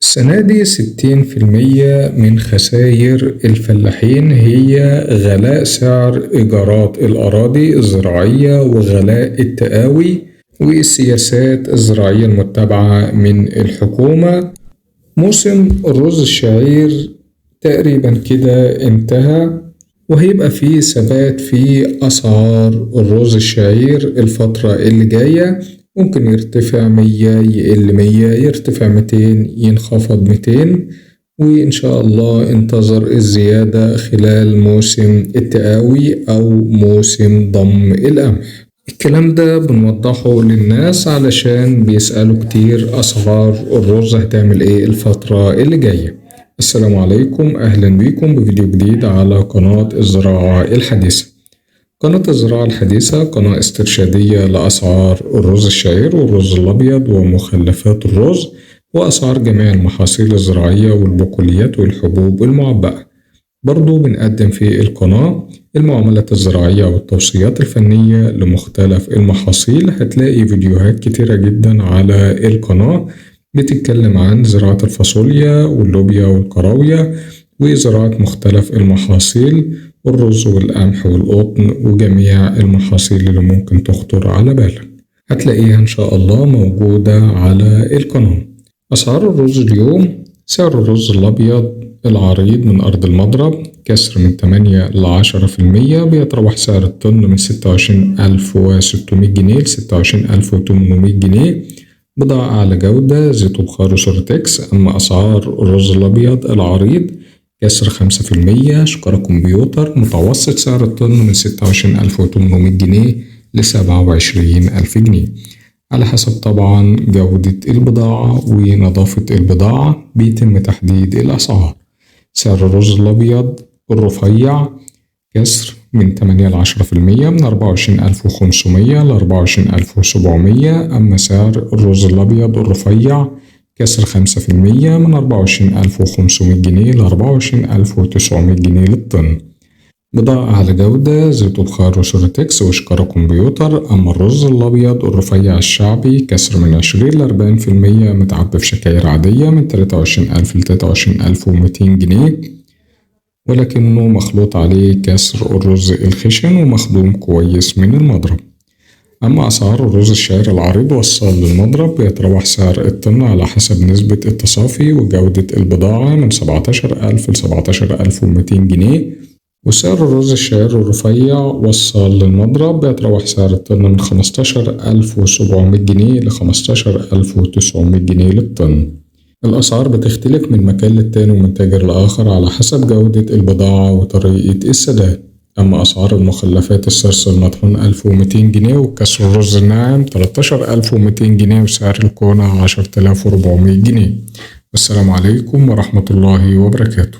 السنة دي 60% من خسائر الفلاحين هي غلاء سعر إيجارات الأراضي الزراعية وغلاء التقاوي والسياسات الزراعية المتبعة من الحكومة. موسم الرز الشعير تقريبا كده انتهى، وهيبقى فيه ثبات في أسعار الرز الشعير الفترة اللي جاية. ممكن يرتفع 100، يقل 100، يرتفع 200، ينخفض 200، وإن شاء الله انتظر الزيادة خلال موسم التقاوي أو موسم ضم القمح. الكلام ده بنوضحه للناس علشان بيسألوا كتير أسعار الرز هتعمل إيه الفترة اللي جاية. السلام عليكم، أهلا بيكم بفيديو جديد على قناة الزراعة الحديثة. قناة الزراعة الحديثة قناة استرشادية لأسعار الرز الشعير والرز الأبيض ومخلفات الرز وأسعار جميع المحاصيل الزراعية والبقوليات والحبوب المعبأة. برضو بنقدم في القناة المعاملات الزراعية والتوصيات الفنية لمختلف المحاصيل. هتلاقي فيديوهات كتيرة جدا على القناة بتتكلم عن زراعة الفاصوليا واللوبيا والكراوية وزراعة مختلف المحاصيل والرز والقمح والقطن وجميع المحاصيل اللي ممكن تخطر على بالك، هتلاقيها إن شاء الله موجودة على القناة. أسعار الرز اليوم: سعر الرز الأبيض العريض من أرض المضرب كسر من 8 ل 10%، بيتراوح سعر الطن من 26600 جنيه ل 26800 جنيه، بضاعة أعلى جودة زيت وبخار وسورتكس. أما أسعار الرز الأبيض العريض كسر 5%، شكارة كمبيوتر، متوسط سعر الطن من 26800 جنيه ل 27000 جنيه، على حسب طبعا جودة البضاعة ونظافة البضاعة بيتم تحديد الأسعار. سعر الرز الأبيض الرفيع كسر من 8 ل 10%، من 24500 ل 24700. أما سعر الرز الأبيض الرفيع كسر 5%، من 24500 جنيه ل 24900 جنيه للطن، بضاعة أعلى جودة زيت وبخار وسورتكس وشكارة كمبيوتر. أما الرز الأبيض الرفيع الشعبي كسر من 20 ل 40%، متعبي في شكاير عادية من 23000 ل 23200 جنيه، ولكنه مخلوط عليه كسر الرز الخشن ومخدوم كويس من المضرب. أما أسعار الرز الشعير العريض وصل للمضرب بيتراوح سعر الطن على حسب نسبة التصافي وجودة البضاعة من 17000 ل 17200 جنيه، وسعر الرز الشعير الرفيع وصل للمضرب بيتراوح سعر الطن من 15700 جنيه ل 15900 جنيه للطن. الأسعار بتختلف من مكان للتاني ومن تاجر لآخر على حسب جودة البضاعة وطريقة السداد. أما أسعار المخلفات الصرص المطحون 1200 جنيه، وكسر الرز الناعم 13200 جنيه، وسعر الكونة 10400 جنيه. والسلام عليكم ورحمة الله وبركاته.